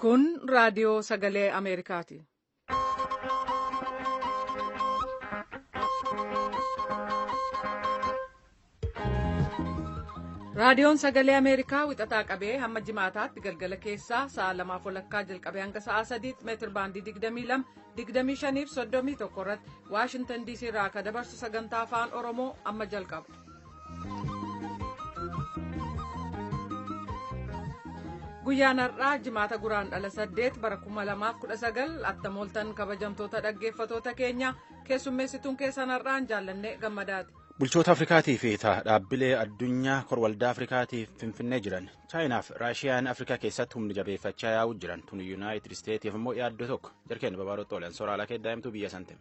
Kun raadiyoo sagalee Ameerikaati. Raadiyoon sagalee Ameerikaa wixataa qabee hamma jimaataatti galgala keessaa sa'a lamaaf walakkaa jalqabee hanga sa'a sadiitti meetir baandii 22 25 fi 31 irratti Waashintan DC irraa akka dabarsu sagantaa afaan Oromoo amma jalqaba. Guyyaan har'aa jimaata guraandhala 8 bara 2019 attamooltan kabajamtoota dhaggeeffatoota keenya keessummeessituun keessan har'aan jaallanne gammadaati. Bulchoota Afrikaatii fi dhaabbilee addunyaa korwaldaa Afrikaatiif finfinnee jiran Chaayinaaf Raashiyaan Afrikaa keessatti humni jabeeffachaa yaa'uu jiran tun Yuunaayitid Isteetiif immoo yaaddoo tokko jarkeen babaarotti oolan sooraalaa keeddaa'imtuu biyya sante.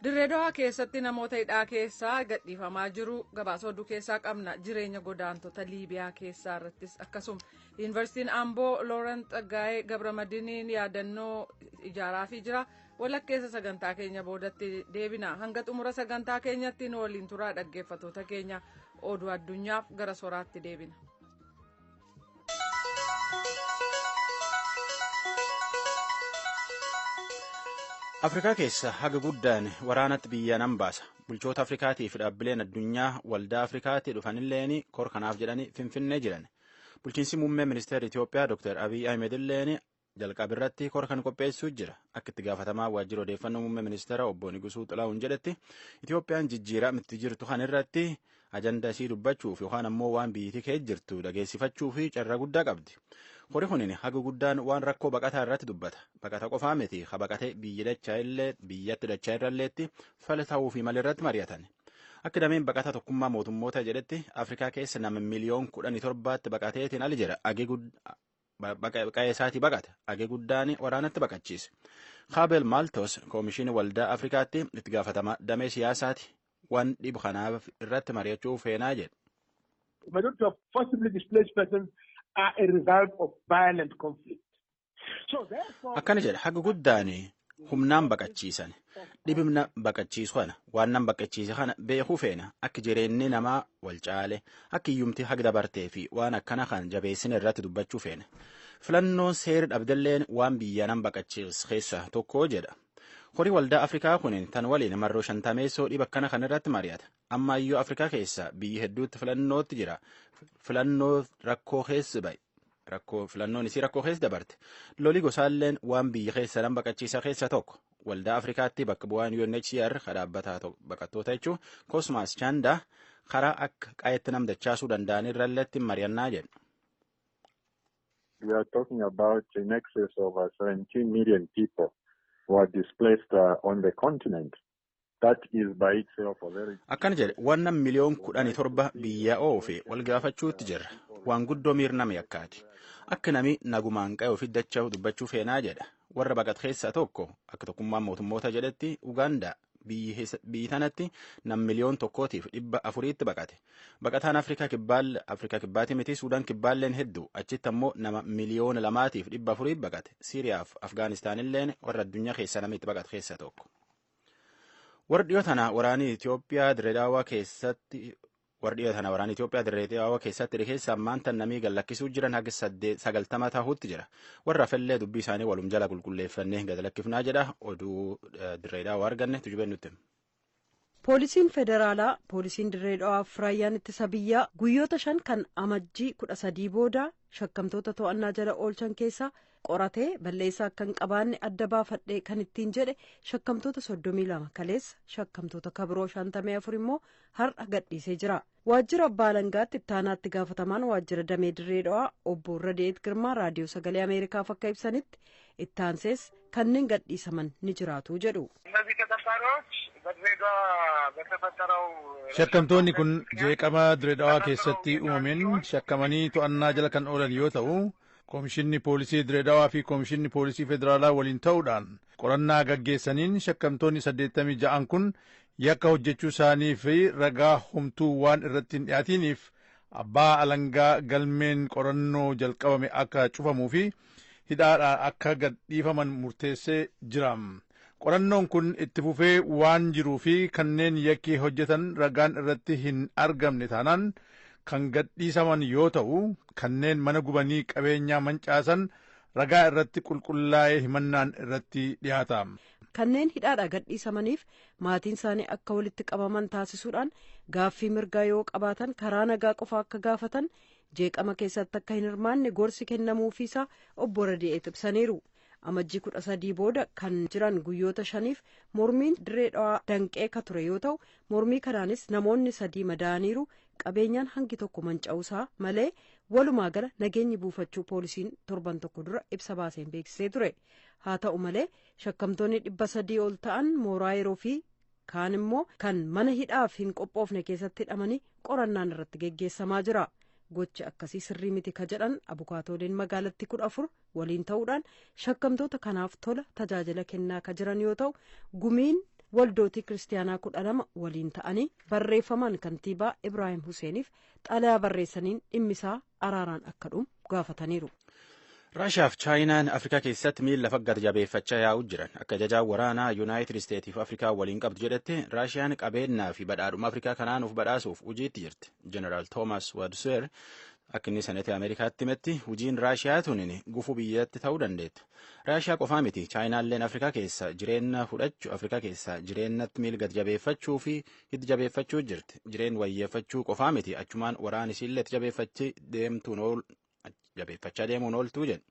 Dirreedawaa keessatti namoota hidhaa keessaa gadhiifamaa jiru gabaasa oduu keessaa qabna jireenya godaantota Liibiyaa keessaa irrattis akkasuma yuunivarsiitiin Amboo Looran Xaggaayee Gabramadiiniin yaadannoo ijaaraafii jira. Walakkeessa sagantaa keenya boodatti deebina hanga xumura sagantaa keenyatti nu waliin turaa dhaggeeffatoota keenya oduu addunyaaf gara soraatti deebina. Afrikaa keessa haga guddaan waraanatti biyya nan baasa. Bulchoota Afrikaatii fi dhaabbileen addunyaa waldaa Afrikaatti dhufanilleen kor kanaaf jedhanii finfinnee jiran. Bulchiinsi muummee ministeera Itoophiyaa Dr. Abiy Ahmed illeen jalqaba irratti kor kan qopheessuu jira. Akka itti gaafatamaa waajjira odeeffannoo muummee ministeera obbo Nigusuu Xilahuun jedhetti Itoophiyaan jijjiirama itti jirtu kan irratti ajandaa isii dubbachuuf yookaan ammoo waan biyyittii keessa jirtu dhageessifachuu fi carraa guddaa qabdi. Kori kunin haga guddaan waan rakkoo baqataa irratti dubbata. Baqata qofaa miti ha baqatee biyyatti dachaa irralleetti fala ta'uu fi mala irratti mari'atan. Akka dameen baqataa tokkummaa mootummoota jedhetti Afrikaa keessa nama miliyoona 17tti baqateetiin ali jira. Qa'ee isaatii baqata. Age guddaan waraanatti baqachiise. Kaabel Maaltos koomishinii waldaa Afrikaatti itti gaafatama damee siyaasaati. Waan dhibu kanaaf irratti mari'achuu feenaa jedhe. Majority of forcibly displaced persons are a result of violent conflict. Akkana jedha haga guddaan humnaan baqachiisan dhibimna baqachiisu kana waan nan baqachiise kana beekuu feena akka jireenyi namaa wal caale akka hiyyumti haga dabartee fi waan akkana kan jabeessine irratti dubbachuu feena. Filannoon seera dhabdelleen waan biyya nan baqachiis keessaa tokko jedha. Horii waldaa Afrikaa kun tan waliin marroo shantameessoo dhiba akkana kan irratti mari'ata. Amma iyyuu Afrikaa keessa biyyi hedduutti filannootti jira. Filannoo rakkoo keessa ba'e. Rakkoo filannoon isii rakkoo keessa dabarte. Loli gosaalleen waan biyya keessa nan baqachiisa keessa tokko. Waldaa Afrikaatti bakka bu'aan UNHCR dhaabbata baqattoota jechuun Kosmaas Chaandaa karaa akka qayetti nam dachaasuu danda'an irralleetti mari'annaa jedhu. We are talking about in excess of 17 million people who are displaced on the continent. That is by itself a very. Akkana jedhe waan miliyoon 17 biyya oofe wal gaafachuutti jirra. Waan guddoo miirname yakkaati. Akka nami nagumaan qa'ee ofi dacha'u dubbachuu feenaa jedha. Warra baqat keessaa tokko akka tokkummaan mootummoota jedhetti Ugaandaa biyyi tanatti nam miliyoon 1.4tti baqate. Baqataan Afrikaa Kibbaati miti Suudaan Kibbaalleen hedduu achitti ammoo nama miliyoona 2.4tti baqate. Siiriyaaf Afgaanistaanilleen warra addunyaa keessa namni itti baqate keessaa tokko. Warri dhiyoo tana waraanni Itoophiyaa Direedaawaa keessatti warri dhiyoo tana waraana Itoophiyaa Direedaawaa keessatti dhikeessa ammaan tan namii gallakkisuu jiran haga 90 tahuutti jira. Warra hafellee dubbii isaanii walum jala qulqulleeffannee gad lakkifnaa jedha. Oduu Direedaawaa arganne tujubeen nutti. Poolisiin federaalaa, poolisiin Dirree Dhawaa fi raayyaan ittisa biyyaa guyyoota 5 kan Amajjii 13 booda shakkamtoota to'annaa jala oolchan keessaa qoratee balleessaa akka hin qabaanne adda baafadhee kan ittiin jedhe shakkamtoota 32 kaleessa, shakkamtoota kabiroo 54 immoo har'a gadhiisee jira. Waajjira abbaa alangaatti ittaanaatti gaafatamaan waajjira damee Dirree Dhawaa obbo Radeet Girmaa Raadiyoo Sagalee Ameerikaaf akka ibsanitti ittaansees kanneen gadhiisaman ni jiraatu jedhu. Shakkamtoonni kun jeeqama Direedawaa keessatti uumameen shakkamanii to'annaa jala kan oolan yoo ta'u, Koomishinni Poolisii Direedawaa fi Koomishinni Poolisii Federaalaa waliin ta'uudhaan qorannaa gaggeessaniin shakkamtoonni 86 kun yakka hojjechuu isaanii fi ragaa homtuu waan irratti hin dhiyaatiniif abbaa alangaa galmeen qorannoo jalqabame akka cufamuu fi hidhaadhaan akka gadhiifaman murteessee jira. Qorannoon kun itti fufee waan jiruu fi kanneen yakkii hojjetan ragaan irratti hin argamne taanaan kan gadhiisaman yoo ta'u, kanneen mana gubanii qabeenyaa mancaasan ragaa irratti qulqullaa'ee himannaan irratti dhiyaata. Kanneen hidhaadhaa gadhiisamaniif maatiin isaanii akka walitti qabaman taasisuudhaan gaaffii mirgaa yoo qabaatan karaa nagaa qofa akka gaafatan, jeeqama keessatti akka hin hirmaanne gorsi kennamuufiisaa obbo Radi'eet ibsaniiru. Amajjii 13 booda kan jiran guyyoota 5f mormiin Dirree Dhawaa danqee ka ture yoo ta'u, mormii kanaanis namoonni 3 madaa'aniiru, qabeenyaan hangi tokko manca'uusaa malee walumaa gala nageenyi buufachuu poolisiin torban tokko dura ibsa baaseen beeksisee ture. Haa ta'u malee, shakkamtoonni 300 ol ta'an mooraa yeroo fi kaan immoo kan mana hidhaaf hin qophoofne keessatti hidhamanii qorannaan irratti geggeessamaa jira. Gochi akkasii sirrii miti ka jedhan abukaatooleen magaalatti 14 waliin ta'uudhaan shakkamtoota kanaaf tola tajaajila kennaa ka jiran yoo ta'u, gumiin waldootii kiristaanaa 12 waliin ta'anii barreeffamaan kantiibaa Ibraahim Huseeniif xalayaa barreessaniin dhimmisaa araaraan akka dhumu gaafataniiru. Raashiyaa fi Chaayinaan Afrikaa keessatti miila lafa jabeeffachaa yaa'u jiran. Akka ajajaan waraanaa Yuunaayitid Isteetiif Afrikaa waliin qabdu jedhetti, Raashiyaan qabeenyaa fi badhaadhuma Afrikaa kanaan uf badhaasuuf hojiitti jirti. Jeneraal Toomas Wadsuer akka inni senetii Ameerikaatti himetti, hojiin Raashiyaa tunin gufuu biyyatti ta'uu dandeetti. Raashiyaa qofaa miti, Chaayinaalleen Afrikaa keessa jireenya fudhachuu, Afrikaa keessa jireenyatti miila jabeeffachuu fi hiddi jabeeffachuu jirti. Jireen wayyeeffachuu qofaa miti, achumaan waraan isiillee itti jabeeffachii deemtuun jabeeffachaa deemuun ooltuu jedhu.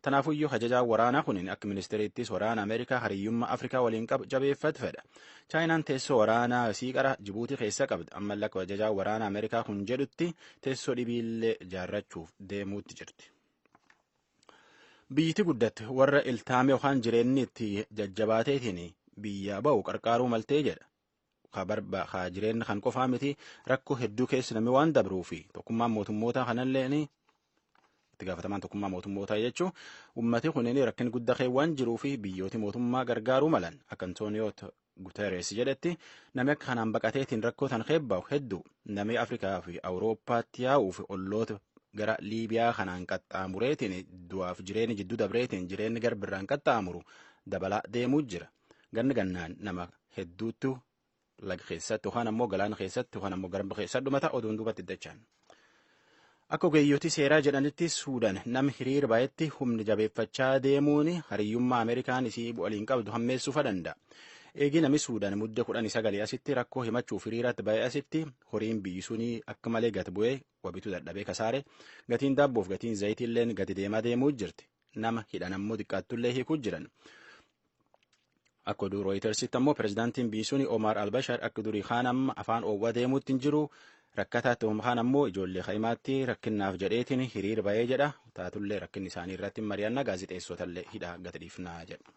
Tanaafuyyuu ajajaan waraanaa kun akka ministeerittis waraana Ameerikaa hariyyummaa Afrikaa waliin qabu jabeeffatu fedha. Chaayinaan teessoo waraanaa isii qara Jibuutii keessa qabdi. Ammallee akka ajajaan waraana Ameerikaa kun jedhutti teessoo dhibiillee ijaarrachuuf deemuutti jirti. Biyyiti guddatte warra iltaame yookaan jireenyi itti jajjabaateetiin biyya ba'u qarqaaruu maltee jedha. Ka jireenya kan qofaa miti, rakkoo hedduu keessa namni waan dabruufi tokkummaan mootummoota kanallee, itti gaafatamaan tokkummaa mootummootaa jechuun, ummati kunneen rakkin guddaa kee waan jiruu fi biyyooti mootummaa gargaaruu malan. Akka Antooniyoo Guteres jedhetti, namni akka kanaan baqateetiin rakkoo tan keebbaa'u hedduu. Namni Afrikaa fi Awurooppaatti yaa'uu fi olloota gara Liibiyaa kanaan qaxxaamureetiin du'aaf jireenya jidduu dabreetiin jireenyi garbirraan qaxxaamuru dabalaa deemuu jira. Ganna gannaan nama hedduutu laga keessatti yookaan ammoo galaana keessatti yookaan ammoo garba keessatti dhumata. Oduun duubatti dachaan. Akka ogeeyyotii seeraa jedhanitti, Suudaan nama hiriira baay'etti humni jabeeffachaa deemuun hariyyummaa Ameerikaan isii waliin qabdu hammeessuufa danda'a. Eegii namni Suudaan mudda 19 asitti rakkoo himachuuf hiriiratti ba'e asitti horiin biyyi sunii akka malee gad bu'ee wabituu dadhabee kasaare, gatiin daabboof gatiin zayitiillee gadi deemaa deemuu jirti. Nama hidhan ammoo xiqqaattullee hiikuu jiran. Akka oduu Rooyitersitti ammoo pirezidaantiin biyyi sunii Omar Albashar akka durii kaan amma afaan oowwaa deemuutti hin jiru. Rakkataatti kaan ammoo ijoollee kaa'imaatti rakkinnaaf jedheetiin hiriira ba'ee jedha. Taatullee rakkinni isaanii irratti mari'annaa, gaazixeessotallee hidhaa gadi dhiifnaa jedha.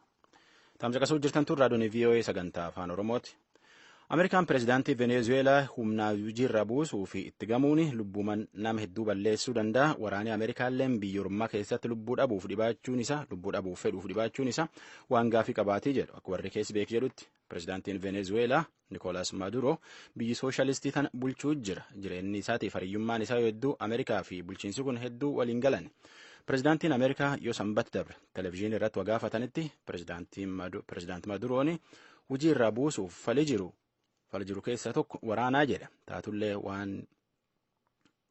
Tamsaqasuu jirtan tun raadiyoon VOA sagantaa afaan Oromooti. Ameerikaan pirezidaantii Venezueelaa humnaa hojiirra buusuu fi itti gamuun lubbuman nama hedduu balleessuu danda'a. Waraanni Ameerikaalleen biyya ormaa keessatti lubbuu dhabuuf dhibaachuun isaa, lubbuu dhabuuf fedhuuf dhibaachuun isaa waan gaafii qabaatii jedhu. Akka warri keessi beek jedhutti, pirezidaantiin Venezueelaa Nikoolaas Maduro biyyi sooshaalistii tana bulchuu jira. Jireenyi isaatiif hariyyummaan isaa hedduu Ameerikaa fi bulchiinsi kun hedduu waliin galan. Pirezidaantiin Ameerikaa yoo sanbata dabre televizyiinii irratti wagaafatanitti, pirezidaanti Maduroon hojii irraa buusuuf fali jiru keessaa tokko waraanaa jedha. Taatullee waan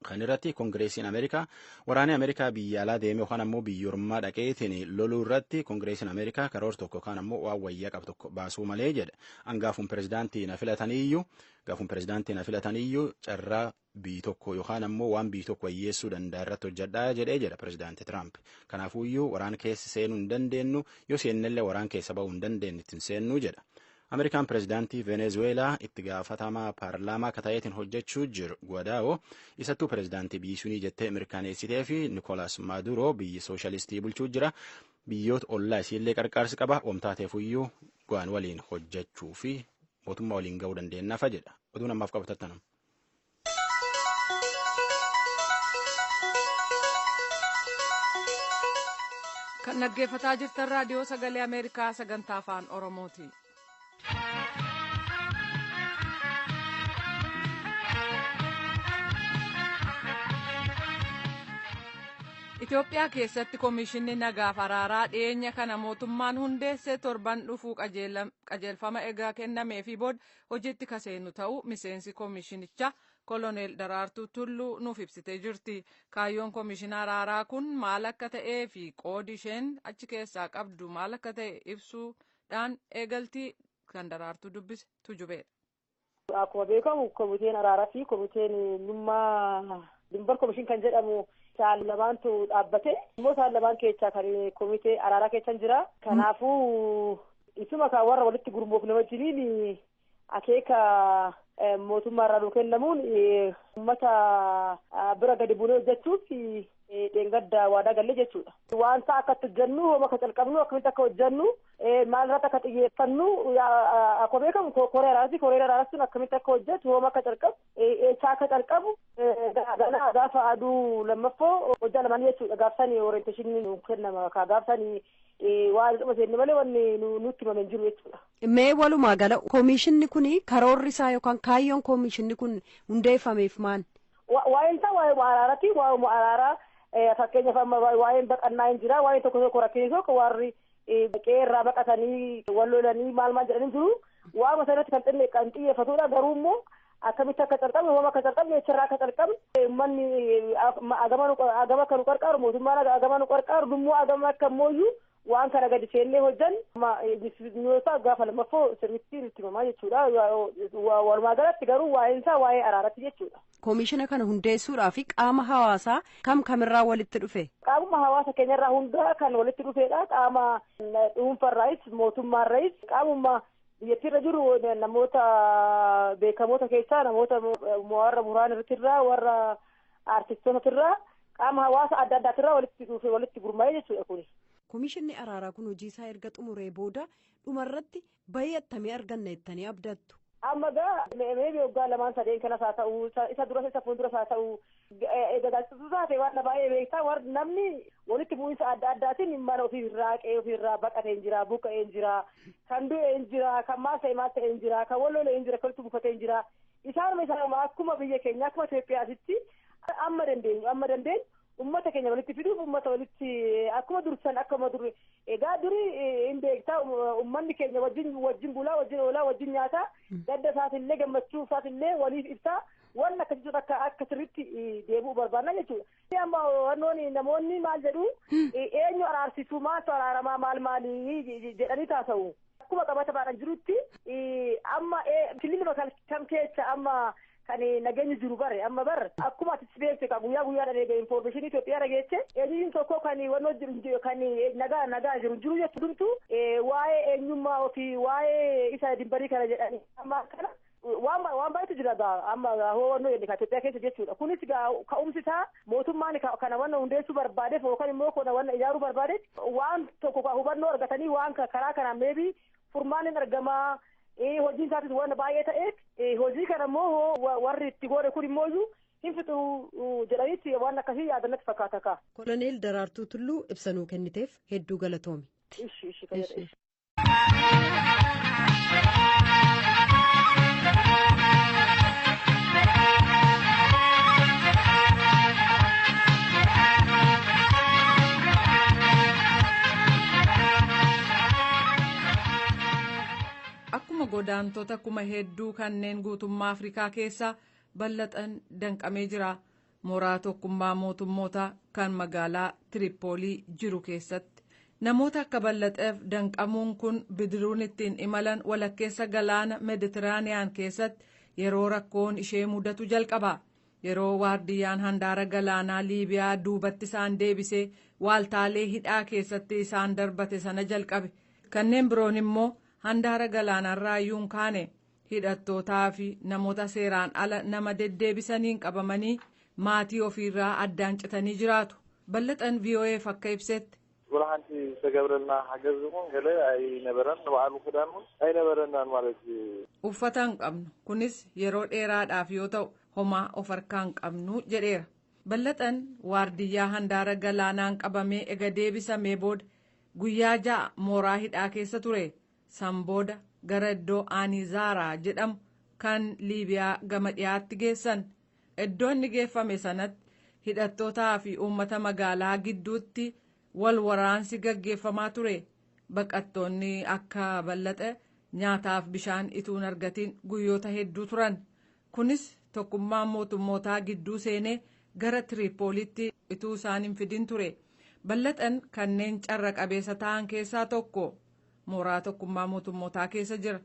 kan irratti Koongireesiin Ameerikaa waraanni Ameerikaa biyya alaa deemee yookaan ammoo biyya ormaa dhaqeetiin loluu irratti Koongireesiin Ameerikaa karoora tokko yookaan ammoo waan wayyaa qabu tokko baasuu malee jedha. Angaafuun pirezidaantii na filataniiyyuu, gaafuun pirezidaantii na filataniiyyuu, carraa biyyi tokko yookaan ammoo waan biyyi tokko wayyeessuu danda'a irratti hojjedhaa jedhee jedha pirezidaanti Tiraamp. Kanaafuyyuu waraan keessa seenuu hin dandeenyu, yoo seennellee waraan keessa ba'uu hin dandeenye ittiin seennuu jedha. Ameerikaan pirezidaantii Venezueelaa itti gaafatamaa paarlaamaa akka ta'eetiin hojjechuu jiru Guadaa'o isattuu pirezidaantii biyyi sunii jettee mirkaneessitee fi Nikoolaas Maaduro biyyi sooshaalistii bulchuu jira. Biyyoota ollaa isiillee qarqaarsi qaba. Wamtaateefuyyuu waan waliin hojjechuu fi mootummaa waliin ga'uu dandeenyaafa jedha. Oduun ammaaf qabu tattanum. Kan dhaggeeffataa jirtan raadiyoo sagalee Ameerikaa sagantaa afaan Oromooti. Itoophiyaa keessatti Komishinni Nagaaf Araaraa dhiyeenya kana mootummaan hundeesse torban dhufuu qajeelfama egaa kennameefii booda hojiitti kaseenu ta'uu miseensi komishinichaa Koloneel Daraartuu Tulluu nuuf ibsitee jirti. Kaayyoon koomishina araaraa kun maal akka ta'ee fi qoodi isheen achi keessaa qabdu maal akka ta'e ibsuudhaan eegaltii kan Daraartuu dubbise tujubeedha. Akkuma beekamu komiteen araaraa fi komiteen eenyummaa Dimbar Komishin kan jedhamu isaan lamaantu dhaabbate. Immoo isaan lamaan keessaa kan komitee araaraa keessan jira. Kanaafuu isuma kan warra walitti gurmoofne wajjiniin akeeka mootummaa irraa nuu kennamuun uummata bira gadi buunee hojjechuuf dheengadda waadaa galle jechuudha. Wanta akkatti hojjennu, hooma akka calqabnu, akkamitti akka hojjennu, maal irratti akka xiyyeeffannu, akkuma beekamu koree araarsi koreen araarsi sun akkamitti akka hojjetu, hooma akka calqabu, eessaa akka calqabu, ganaa gaafa aduu lammaffoo hojjaa lamaan jechuudha. Gaafsanii orienteeshinii nu kennama gaafsanii waan dhuma seenne malee wanni nutti himame hin jiru jechuudha. Mee walumaa gala koomishinni kun karoorri isaa yookaan kaayyoon koomishinni kun hundeeffameef maal? Waa'een isaa waa'ee araaraati. Waa'ee araaraa fakkeenyaaf amma waa'een baqannaa hin jira. Waa'een tokko tokko rakkinni tokko warri qe'eerraa baqatanii wal lolanii maal maal jedhanii jiru. Waa'uma sanatti kan kan xiyyeeffatudha. Garuu immoo akkamitti akka calqabne, hooma akka calqabne, eessarraa akka calqabne, uummanni agama akka nu qarqaaru, mootummaan agama nu qarqaaru, dhummoo agama akka mooyyuu waan kana gadi seennee hojjan mi'oota gaafa lammaffoo sirriitti nutti himamaa jechuudha. Walumaa galatti garuu waa'een isaa waa'ee araaratti jechuudha. Koomishina kana hundeessuudhaa fi qaama hawaasaa kam kamirraa walitti dhufe? Qaamuma hawaasa keenyarraa hundaa kan walitti dhufedha. Qaama dhuunfarraayis mootummaarraayis qaamuma biyyattiirra jiru namoota beekamoota keessaa namoota warra muraan irrattirraa warra aartistootatirraa qaama hawaasa adda addaatirraa walitti dhufe walitti gurmaa'ee jechuudha kuni. Komishinni araaraa kun hojii isaa erga xumuree booda dhumarratti bahii attamii arganna jettanii abdattu? Amma gaa meebi waggaa lamaan sadeen kanas haa ta'u, isa duras isa fuulduras haa ta'u, gaazexeessitoota taate waan baay'ee beektaa warri namni walitti bu'iinsa adda addaatiin mana ofiirraa qe'ee ofiirraa baqatee hin jira, buqqa'ee hin jira, kan du'e hin jira, kan maal ta'e maal ta'e hin jira, kan wal lole hin jira, kan walitti buufatee hin jira. Isaanuma akkuma biyya keenya akkuma Itoophiyaatitti amma dandeenyu ummata keenya walitti fiduuf ummata walitti akkuma dursan akkuma dur egaa duri hin beektaa ummanni keenya wajjin bulaa wajjin oolaa wajjin nyaataa gadda isaatillee gammachuu isaatillee waliif ibsaa waan akkasitti akka sirriitti deebi'uu barbaadna jechuudha. Amma wannoon namoonni maal jedhu eenyu araarsisuu maaltu araaramaa maal maalii jedhanii taasa'u. Akkuma qabatamaan jirutti amma kililma kam keessa amma kan nageenyi jiru bare amma bar akkuma ati beekte ka guyyaa guyyaadhaan eega informeeshinii Itoophiyaa dhageesse eenyuun tokko kan wannoo jiru kan nagaa nagaa jiru jiru jechuudhumtu waa'ee eenyummaa ofii waa'ee isa dimbarii kana jedhanii amma kana waan baay'eetu jira gaa amma hoo wannoo jenne ka Itoophiyaa keessa jechuudha. Kunis gaa ka'umsi isaa mootummaan kana wanna hundeessuu barbaadeef yookaan immoo kana wanna ijaaruu barbaadeef waan tokko hubannoo argatanii waan karaa kanaan meebii furmaan hin argamaa. Hojiin isaatis waan baay'ee ta'eef hojii kana immoo warri itti goone kun immoo hin fixu jedhaniitti waan akkasii yaadannatti fakkaata kaa. Koloneel Daraartuu Tulluu ibsanuu kenniteef hedduu galatoomi. Ishi ishi fayyada. Akkuma godaantota kuma hedduu kanneen guutummaa Afrikaa keessaa bal'atan danqamee jira. Mooraa tokkummaa mootummoota kan magaalaa Tiripoolii jiru keessatti. Namoota akka bal'ateef danqamuun kun bidiruun ittiin imalan walakkeessa galaana Meeditiraaniyaan keessatti yeroo rakkoon ishee mudatu jalqaba. Yeroo waardiyyaan handaara galaanaa Liibiyaa duubatti isaan deebisee waaltaalee hidhaa keessatti isaan darbate sana jalqabe. Kanneen biroon immoo handaara galaanarraa iyyuu hin kaane hidhattootaa fi namoota seeraan ala nama deddeebisaniin qabamanii maatii ofiirraa addaan citanii jiraatu. Bal'axan VOAf akka ibsetti. ብርሃንቲ ዝተገብረልና ሓገዝ እውን ገለ ኣይነበረን ንባዕሉ ክዳን እውን ኣይነበረናን ማለት እዩ። Uffata hin qabnu kunis yeroo dheeraadhaaf yoo ta'u homaa of harkaa hin qabnu jedheera. Bal'axan waardiyyaa handaara galaanaan qabamee ega deebisamee booda guyyaa 6 mooraa hidhaa keessa ture. San booda gara iddoo Anizaaraa jedhamu kan Liibiyaa gama dhiyaatti geessan. Iddoo inni geeffame sanatti hidhattootaa fi uummata magaalaa gidduutti wal waraansi gaggeeffamaa ture. Baqattoonni akka bal'ate nyaataaf bishaan ituun argatiin guyyoota hedduu turan. Kunis Tokkummaan mootummootaa gidduu seenee gara Tiriipoolitti ituu isaan hin fidin ture. Ballaxan kanneen carra qabeessa ta'an keessaa tokko mooraa tokkummaa mootummootaa keessa jira.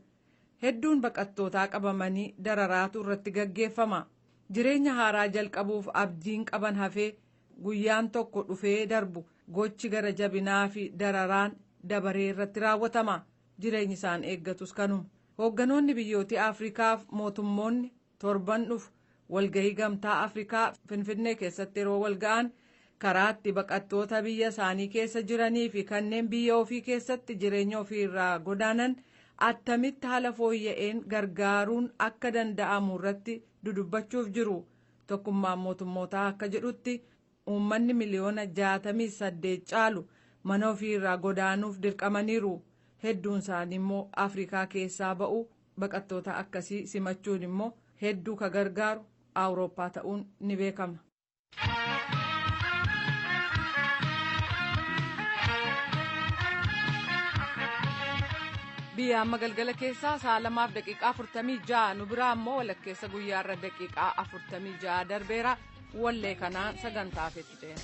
Hedduun baqattootaa qabamanii dararaatu irratti gaggeeffama. Jireenya haaraa jalqabuuf abdiin qaban hafee guyyaan tokko dhufee darbu gochi gara jabinaa fi dararaan dabaree irratti raawwatama. Jireenyi isaan eeggatus kanuma. Hoogganoonni biyyoota Afrikaaf mootummoonni torban dhufu walgahii gamtaa Afrikaa Finfinnee keessatti yeroo walga'an karaatti baqattoota biyya isaanii keessa jiranii fi kanneen biyya ofii keessatti jireenya ofii irraa godaanan attamitti haala fooyya'een gargaaruun akka danda'amu irratti dudubbachuuf jiru. Tokkummaan mootummootaa akka jedhutti uummanni miliyoona 68 caalu mana ofii irraa godaanuuf dirqamaniiru. Hedduun isaanii immoo Afrikaa keessaa ba'u. Baqattoota akkasii simachuun immoo hedduu ka gargaaru Awurooppaa ta'uun ni beekama. Biyya amma galgala keessaa sa'a 2:46 nu biraa immoo walakkeessa guyyaarra daqiiqaa 46 darbeera. Wallee kanaan sagantaa fetti.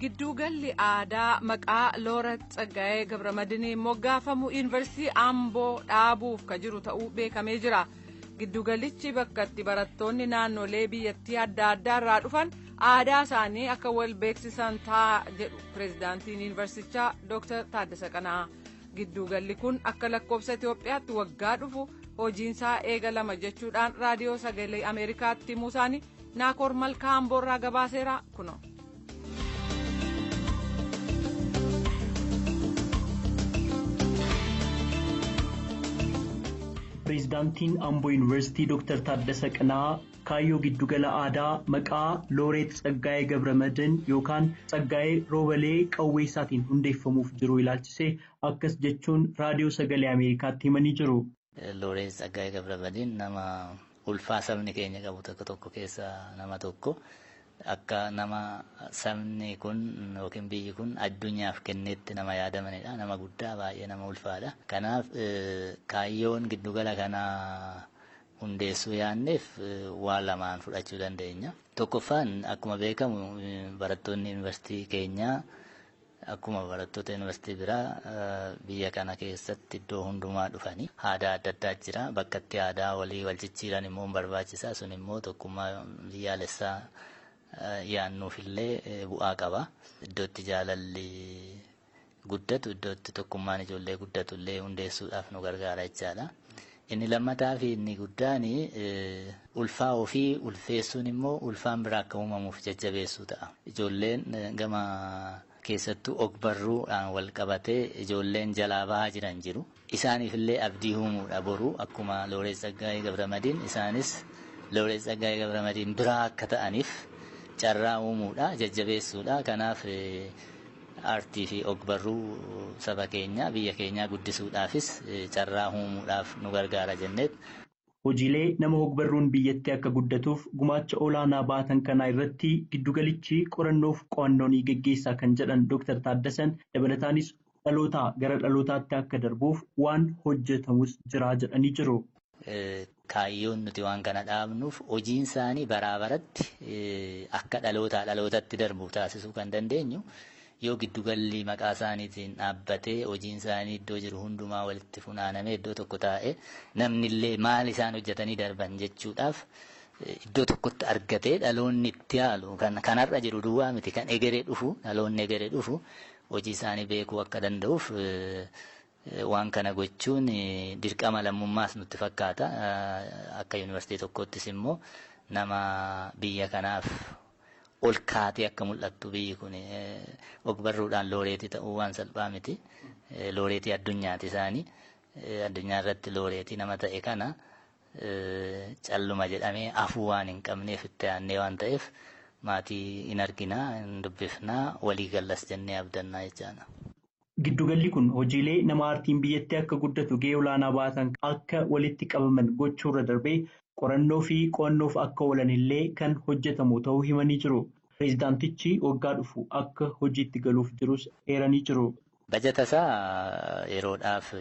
Gidduugalli aadaa maqaa Looret Tsaggaayee Gabramadiiniin moggaafamu Yuunivarsiitii Amboo dhaabuuf ka jiru ta'uu beekamee jira. Giddugalichi bakka itti barattoonni naannolee biyyattii adda addaa irraa dhufan aadaa isaanii akka wal beeksisan ta'a jedhu pireezidaantiin yuunivarsiitichaa Dr. Taaddasa Qana'aa. Gidduugalli kun akka lakkoofsa Itoophiyaatti waggaa dhufu hojiinsaa eegalama jechuudhaan raadiyoo sagalee Ameerikaatti himuu isaanii Naakoor Malkaa Amboorraa gabaaseera kuno. Pireezidaantiin Amboo Yuunivarsiitii Dr. Taaddasa Qana'aa kaayyoo giddugala aadaa maqaa Looret Tsaggaayee Gabramadiin yookaan Tsaggaayee Roobalee Qawweessaatiin hundeeffamuuf jiru ilaalchisee akkas jechuun raadiyoo sagalee Ameerikaatti himanii jiru. Looret Tsaggaayee Gabramadiin nama ulfaa sabni keenya qabu tokko tokko keessaa nama tokko. Akka nama sabni kun yookiin biyyi kun addunyaaf kennetti nama yaadamanidha. Nama guddaa baay'ee nama ulfaadha. Kanaaf kaayyoon giddugala kanaa hundeessuu yaanneef waa lamaan fudhachuu dandeenya. Tokkoffaan akkuma beekamu barattoonni yuunivarsiitii keenyaa akkuma barattoota yuunivarsiitii biraa biyya kana keessatti iddoo hundumaa dhufanii aadaa adda addaa jira. Bakka itti aadaa walii wal jijjiiran immoo barbaachisaa. Sun immoo tokkummaa biyyaalessaa yaannuufillee bu'aa qaba. Iddootti jaalalli guddatu, iddootti tokkummaan ijoollee guddatu illee hundeessuudhaaf nu gargaara jechaadha. Inni lammataa fi inni guddaan ulfaa ofii ulfeessuun immoo ulfaan biraa akka uumamuuf jajjabeessuu ta'a. Ijoolleen gama keessattuu ogbarruudhaan wal qabatee ijoolleen jalaa bahaa jiran jiru. Isaaniifillee abdii uumuudha boruu akkuma Looret Tsaggaayee Gabramadiin isaanis Looret Tsaggaayee Gabramadiin biraa akka ta'aniif carraa uumuudha, jajjabeessuudha. Kanaaf aartii fi ogbarruu saba keenyaa biyya keenyaa guddisuudhaafis carraa uumuudhaaf nu gargaara jenneet. Hojiilee nama ogbarruun biyyattii akka guddatuuf gumaacha olaanaa baatan kanaa irratti giddugalichi qorannoof qo'annoo ni geggeessaa kan jedhan Dr. Taaddasan dabalataanis dhalootaa gara dhalootaatti akka darbuuf waan hojjetamus jira jedhanii jiru. Kaayyoon nuti waan kana dhaabnuuf hojiin isaanii baraa baratti akka dhalootaa dhalootatti darbu taasisuu kan dandeenyu yoo giddugalli maqaa isaaniitiin dhaabbatee hojiin isaanii iddoo jiru hundumaa walitti funaanamee iddoo tokko taa'ee namni illee maal isaan hojjetanii darban jechuudhaaf iddoo tokkotti argatee dhaloonni itti haalu kan har'a jiru duwwaa miti kan egeree dhufu dhaloonni egeree dhufu hojii isaanii beekuu akka danda'uuf waan kana gochuun dirqama lammummaas nutti fakkaata. Akka yuunivarsiitii tokkottis immoo nama biyya kanaaf ol kaatee akka mul'attu biyyi kun ogbarruudhaan looreetii ta'uu waan salphaa miti. Looreetii addunyaati isaanii. Addunyaa irratti looreetii nama ta'e kana calluma jedhamee afuu waan hin qabneef itti aannee waan ta'eef maatii hin arginaa, hin dubbifnaa, walii gallas jennee abdannaa jechaadha. Giddugalli kun hojiilee nama aartiin biyyattii akka guddatu gahee olaanaa baatan akka walitti qabaman gochuurra darbee qorannoo fi qo'annoof akka oolan illee kan hojjetamu ta'uu himanii jiru. Pireezidaantichi waggaa dhufu akka hojiitti galuuf jirus eeranii jiru. Bajata isaa yeroodhaaf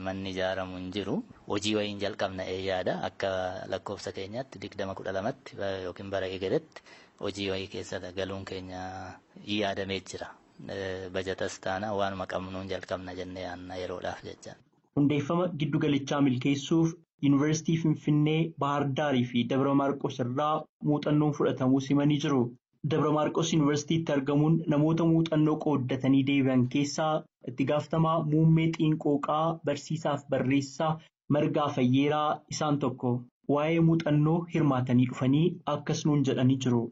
manni ijaaramu hin jiru. Hojii wayiin jalqabna yaada akka lakkoofsa keenyaatti 2012tti yookiin bara eegaletti hojii wayii keessa galuun keenya yaadamee jira. Bajatas taana waanuma qabnuun jalqabna jennee yaadna yeroodhaaf jecha. Hundeeffama giddugalichaa milkeessuuf Yuunivarsiitii Finfinnee, Baahir Daarii fi Dabra Maarqos irraa muuxannoon fudhatamuu simanii jiru. Dabra Maarqos Yuunivarsiitiitti argamuun namoota muuxannoo qooddatanii deebi'an keessaa itti gaafatamaa muummee xiinqooqaa barsiisaaf barreessaa Margaa Fayyeeraa isaan tokko. Waa'ee muuxannoo hirmaatanii dhufanii akkas nuun jedhanii jiru.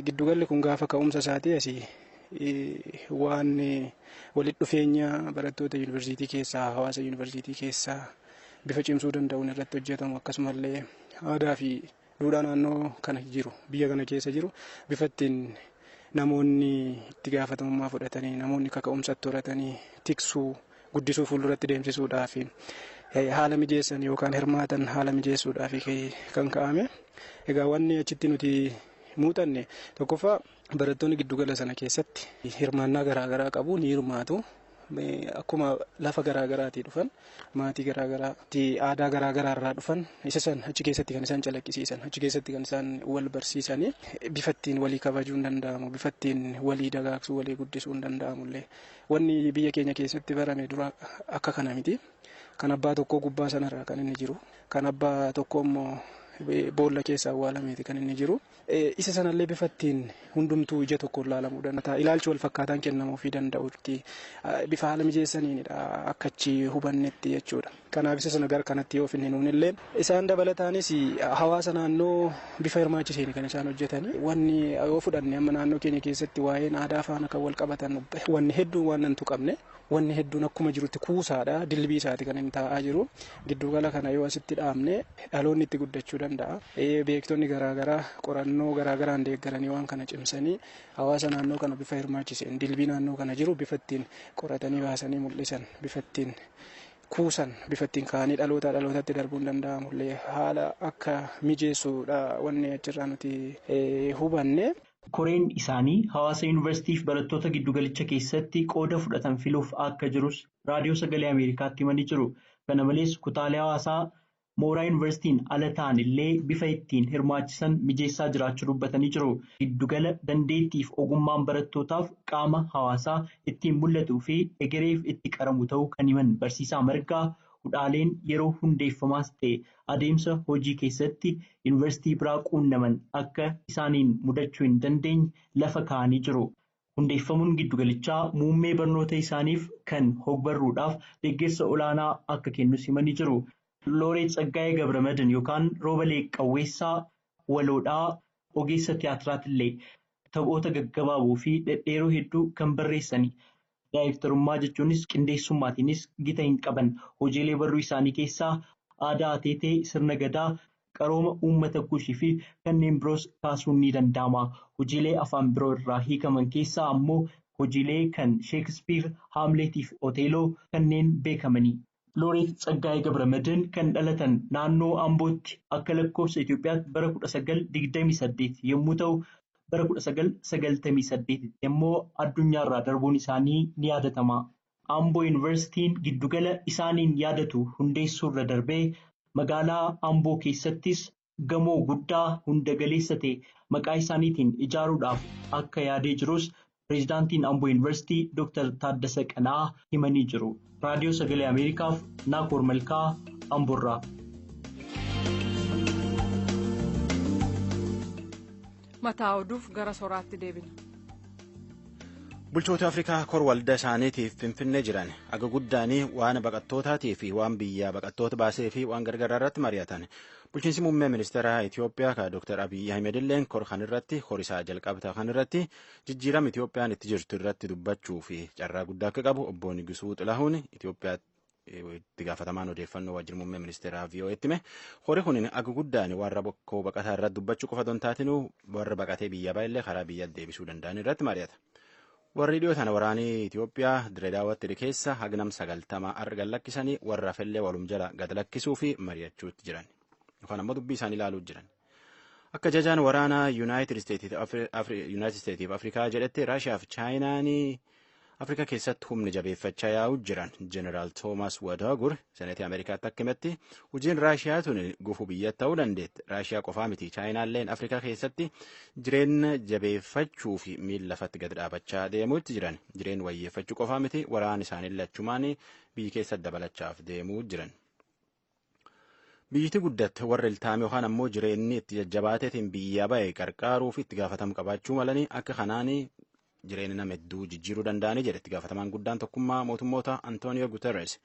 Giddugalli kun gaafa ka'umsa isaatii asii waan walitti dhufeenya barattoota yuunivarsiitii keessaa hawaasa yuunivarsiitii keessaa bifa cimsuu danda'uun irratti hojjetamu akkasumallee aadaa fi duudhaa naannoo kana jiru biyya kana keessa jiru bifa ittiin namoonni itti gaafatamummaa fudhatanii namoonni kaka'umsatti horatanii tiksuu guddisuu fuulduratti deemsisuudhaaf haala mijeessan yookaan hirmaatan haala mijeessuudhaaf kan ka'ame. Egaa wanni achitti nuti muuxanne tokkoffaa barattoonni giddugala sana keessatti hirmaannaa garaagaraa qabu ni hirmaatu. Akkuma lafa garaagaraatii dhufan maatii garaagaraatti aadaa garaagaraarraa dhufan isa san achi keessatti kan isaan calaqqisiisan achi keessatti kan isaan wal barsiisanii bifa ittiin walii kabajuu hin danda'amu bifa ittiin walii dagaagsuu walii guddisuu hin danda'amullee wanni biyya keenya keessatti barame dura akka kana miti. Kan abbaa tokkoo gubbaa sanarraa kan inni jiru kan abbaa tokkoo immoo boolla keessa awwaalameeti kan inni jiru. Isa sanallee bifa ittiin hundumtuu ija tokkoon ilaalamuu danda'a. Ilaalchi wal fakkaataan kennamuufii danda'utti bifa haala mijeessaniinidha akka achi hubannetti jechuudha. Kanaaf isa sana gara kanatti yoo finne nuunillee isaan dabalataanis hawaasa naannoo bifa hirmaachiseen kan isaan hojjetani. Wanni yoo fudhanne amma naannoo keenya keessatti waa'een aadaa faana kan wal qabatan wanni hedduun waan nan tuqamne wanni hedduun akkuma jirutti kuusaadha dilbii isaati kan inni taa'aa jiru. Giddugala kana yoo asitti dhaabne dhaloonni itti guddachuu danda'a. Beektonni garaagaraa qorannoo garaagaraan deeggaranii waan kana cimsanii hawaasa naannoo kana bifa hirmaachiseen dilbii naannoo kana jiru bifa ittiin qoratanii baasanii mul'isan bifa ittiin kuusan bifa ittiin kaa'anii dhalootaa dhalootatti darbuun danda'amullee haala akka mijeessuudha wanni achirraa nuti hubanne. Koreen isaanii hawaasa yuunivarsiitiif barattoota giddugalicha keessatti qooda fudhatan filuuf akka jirus raadiyoo sagalee Ameerikaatti himanii jiru. Kana malees kutaalee hawaasaa mooraa yuunivarsiitiin ala ta'an illee bifa ittiin hirmaachisan mijeessaa jiraachuu dubbatanii jiru. Giddugala dandeettiif ogummaan barattootaaf qaama hawaasaa ittiin mul'atuu fi egereef itti qaramu ta'uu kan himan barsiisaa Margaa hudhaaleen yeroo hundeeffamaas ta'e adeemsa hojii keessatti yuunivarsiitii biraa quunnaman akka isaaniin mudachuu hin dandeenye lafa kaa'anii jiru. Hundeeffamuun giddugalichaa muummee barnoota isaaniif kan hogbarruudhaaf deeggarsa olaanaa akka kennus himanii jiru. Looreet Tsaggaayee Gabramadan yookaan Roobalee Qawweessaa Waloodhaa ogeessa tiyaatiraatiillee taphoota gaggabaaboo fi dhedheeroo hedduu kan barreessani. Daayirektarummaa jechuunis qindeessummaatiinis gita hin qaban. Hojiilee barruu isaanii keessaa aadaa ateetee, sirna gadaa, qarooma uummata kuushii fi kanneen biroos kaasuun ni danda'ama. Hojiilee afaan biroo irraa hiikaman keessaa ammoo hojiilee kan Sheekispiir, Haamleetii fi Oteeloo kanneen beekamani. Looreet Tsaggaayee Gabramadan kan dhalatan naannoo Ambootti akka lakkoofsa Itoophiyaatti bara 1928 yommuu ta'u, bara 1998 immoo addunyaarraa darbuun isaanii ni yaadatama. Amboo Yuunivarsiitiin giddugala isaaniin yaadatu hundeessuurra darbee magaalaa Amboo keessattis gamoo guddaa hunda galeessa ta'e maqaa isaaniitiin ijaaruudhaaf akka yaadee jirus pireezidaantiin Amboo Yuunivarsiitii Dr. Taaddasa Qana'aa himanii jiru. Raadiyoo Sagalee Ameerikaaf Naakoor Malkaa Amboorraa. Mataa oduuf gara soraatti deebina. Bulchoota Afrikaa kor waldaa isaaniitiif Finfinnee jiran aga guddaanii waan baqattootaatii fi waan biyyaa baqattoota baasee fi waan gargaraa irratti mari'atan. Bulchiinsi muummee ministeera Itoophiyaa ka Dr. Abiyyi Ahmed illeen kor kan irratti horisaa jalqabta kan irratti jijjiirama Itoophiyaan itti jirtu irratti dubbachuu fi carraa guddaa akka qabu obbo Nigisuu Xilahuun Itoophiyaa itti gaafatamaan odeeffannoo waajjira muummee ministeeraa VOA'tti hime. Hori kun aga guddaan warra bokkoo baqataa irratti dubbachuu qofa osoo hin taatinuu warra baqatee biyya baay'ee karaa biyya deebisuu danda'an irratti mari'ata. Warri dhiyoo tana waraanii Itoophiyaa dirree daawwatti keessa hagnam 90 argan lakkisanii warra fellee walum jala gad lakkisuu fi mari'achuutti jiran. Yookaan ammoo dubbii isaanii ilaaluu jiran. Akka jajaan waraanaa Yuunaayitid Isteetiif Afrikaa jedhetti Raashiyaa fi Chaayinaan Afrikaa keessatti humni jabeeffachaa yaa'u jiran. Jeneraal Toomas Wadaagur seneetii Ameerikaatti akka himetti, hojiin Raashiyaa tun gufuu biyyatti ta'uu dandeetti. Raashiyaa qofaa miti, Chaayinaalleen Afrikaa keessatti jireenya jabeeffachuu fi miila lafatti gad dhaabachaa deemuutti jiran. Jireenya wayyeeffachuu qofaa miti, waraan isaanii achumaan biyyi keessatti dabalachaaf deemuu jiran. Biyyiti guddatte warra iltaame yookaan ammoo jireenyi itti jajjabaateetiin biyya ba'e qarqaaruuf itti gaafatamu qabaachuu malanii, akka kanaan jireenya nama hedduu jijjiiruu danda'anii jedhe itti gaafatamaan guddaan tokkummaa mootummoota Antooniyoo Guterres.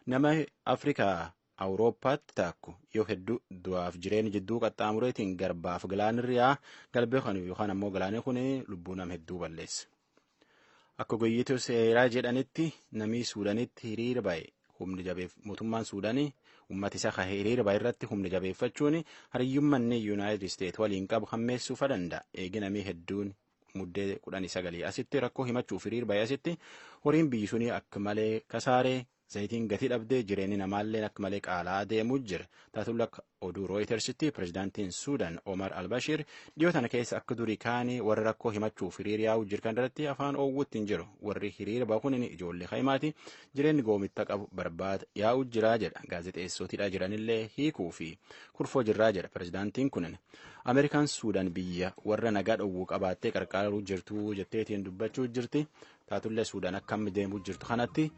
Nama Afrikaa Awurooppaatti taakku yoo hedduu du'aaf jireenya jidduu qaxxaamureetiin garbaaf galaanirra yaa'a. Galbee kan yookaan ammoo galaanni kun lubbuu nama hedduu balleessa. Akka ogeeyyiitu seeraa jedhanitti, namni Suudaanitti hiriira ba'e humni jabeef mootummaan Suudaanii uummata isaa hiriira ba'e irratti humni jabeeffachuun hariyyummanni Yuunaayitid Isteet waliin qabu hammeessuu danda'a. Eegi namni hedduun muddee 19 asitti rakkoo himachuuf hiriira ba'e asitti, horiin biyyi sunii akka malee kasaaree, zayitiin gatii dhabdee, jireenyi namaallee akka malee qaala'aa deemuu jira. Taatulla akka oduu Rooyitersitti, pirezidaantiin Suudaan Omar Albashir dhiyoo tana keessa akka durii kaanii warra rakkoo himachuuf hiriira yaa'uu jiru kan irratti afaan oowwutti hin jiru. Warri hiriira bahuun ijoollee haimaati, jireenyi goomitta qabu barbaada yaa'uu jiraa jedha. Gaazexeessootidha jiranillee hiikuu fi kurfoo jirraa jedha pirezidaantiin kunin. Ameerikaan Suudaan biyya warra nagaa dhowwuu qabaattee qarqaaruu jirtu jetteetiin dubbachuu jirti. Taatullee Suudaan akka amma deemuu jirtu kanatti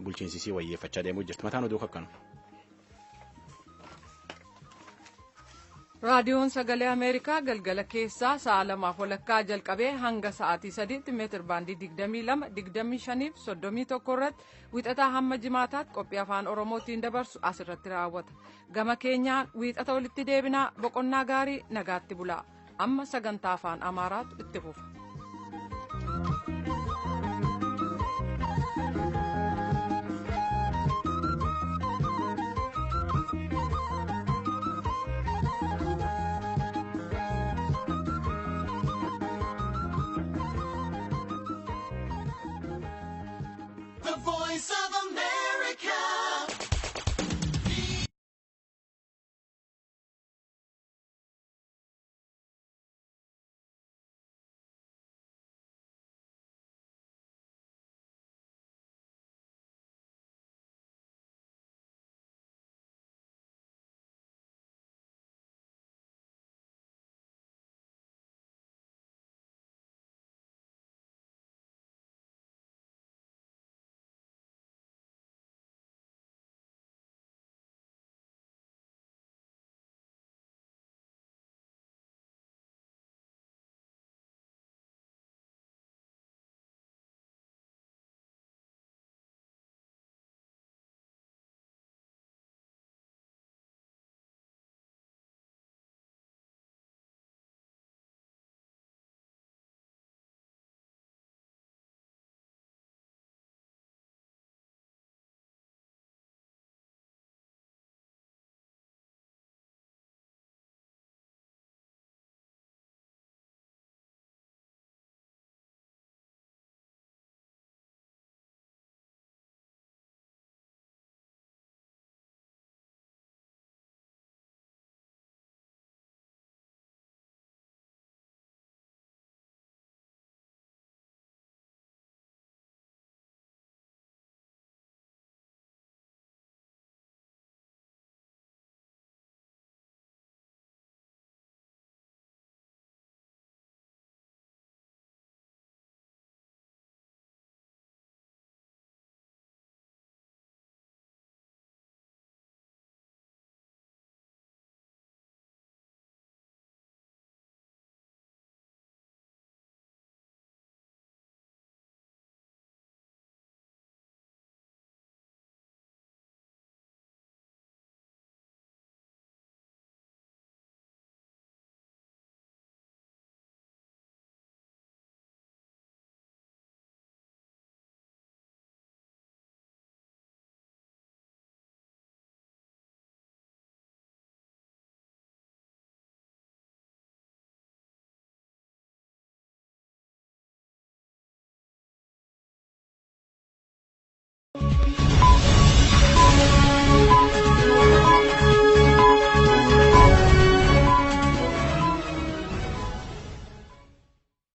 bulchiinsisii wayyeeffachaa deemuu jirti. Mataan oduu akkanu. Raadiyoon Sagalee Ameerikaa galgala keessaa sa'a 2:30 jalqabee hanga sa'aatii 3tti meetir baandii 22, 25 fi 31 irratti wiixataa hamma jimaataatti qophii afaan Oromootiin dabarsu asirratti raawwata. Gama keenyaan wiixata walitti deebinaa, boqonnaa gaarii, nagaatti bulaa. Amma sagantaa afaan Amaaraatu itti fufa.